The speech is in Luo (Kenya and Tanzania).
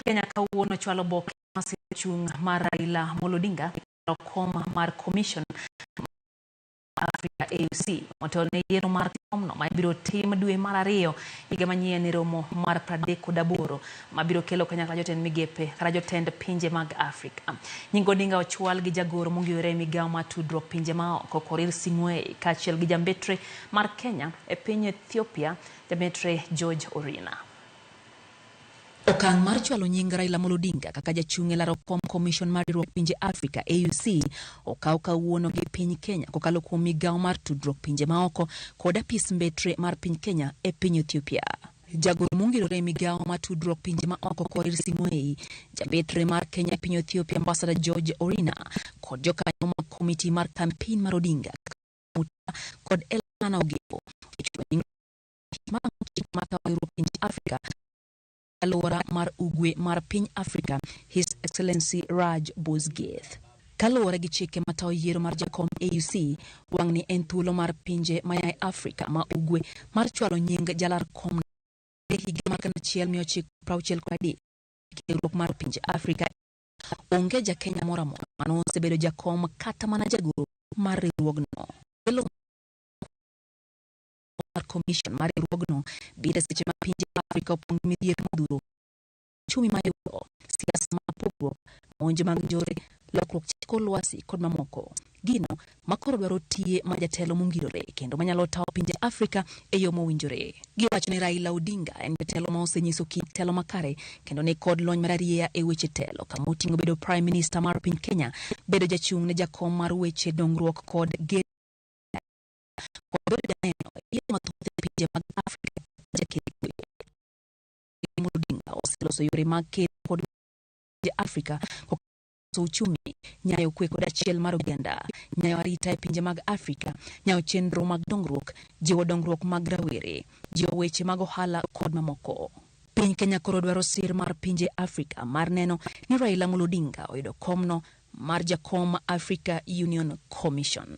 Kenya kawuono chwalo oboke masiro chung' mar Raila Amolo Odinga e kom mar Commission Africa AUC motelo ne yiero mar komno ma ibiro tim dwe mar ariyo higa manyien e romo mar 38 mabiro kelo kanyakla jotend migepe kata jotend pinje mag Afrika. Nying Odinga ochwal gi jagoro mongirore e migawo mar tudruok pinje maoko Korir Sing'oei kaachiel gi jambetre mar Kenya e piny Ethiopia jambetre George Orina. Okang' mar chwalo nying Raila Amolo Odinga kaka jachung' e laro kom Commission mar Riwruok Pinje Afrika AUC okaw kawuono gi piny Kenya kokalo kuom migawo mar tudruok pinje maoko kod apis mbetre mar piny Kenya e piny Ethiopia. Jagoro mongirore e migawo mar tudruok pinje maoko Korir Sing'oei, jambetre mar Kenya e piny Ethiopia Ambassador George Orina kod jokanyo mag komiti mar kampen mar Odinga Mutua kod Elana Ogembo ochwalo nying marango chik matayo riwruok pinje Afrika alwora mar ugwe mar piny Afrika His Excellency Raj Bosgeth. Kaluwore gi chike matayo yiero mar jakom AUC, wang'ni en thuolo mar pinje maya e Afrika ma ugwe mar chwalo nying jalar kom e higa mar 1963 riwruok mar pinje Afrika. Onge ja Kenya moro amora mane osebedo jakom kata mana jagoro mar riwruogno. Mar commission mar riwruogno biro e seche ma pinje Afrika opong' gi midhiero modhuro, uchumi mayudo, siasa mag pogruok, monj mag njore, lokruok chik kor lwasi kod mamoko. Gino makoro dwaro tiye ma jatelo mongirore kendo manyalo tawo pinje Afrika e yo mowinjore. Giwacho ni Raila Odinga en jatelo ma osenyiso kit telo makare kendo ni kod lony mararieya e weche telo kama oting'o bedo Prime Minister mar piny Kenya, bedo jachung' ne jakom mar weche dongruok kod gedo kod bedo janeno e yiero mathoth e pinje mag Afrika jakel kwe. Odinga oseloso yore mag kedo kod pinje Afrika kokalo uchumi, nyayo kwe kod achiel mar oganda, nyayo arita e pinje mag Afrika, nyayo chenro mag dongruok, jiwo dongruok mag rawere, jiwo weche mag ohala kod mamoko. Piny Kenya koro dwaro sir mar pinje Afrika mar neno ni Raila Amolo Odinga oyudo komno mar jakom Africa Union Commission.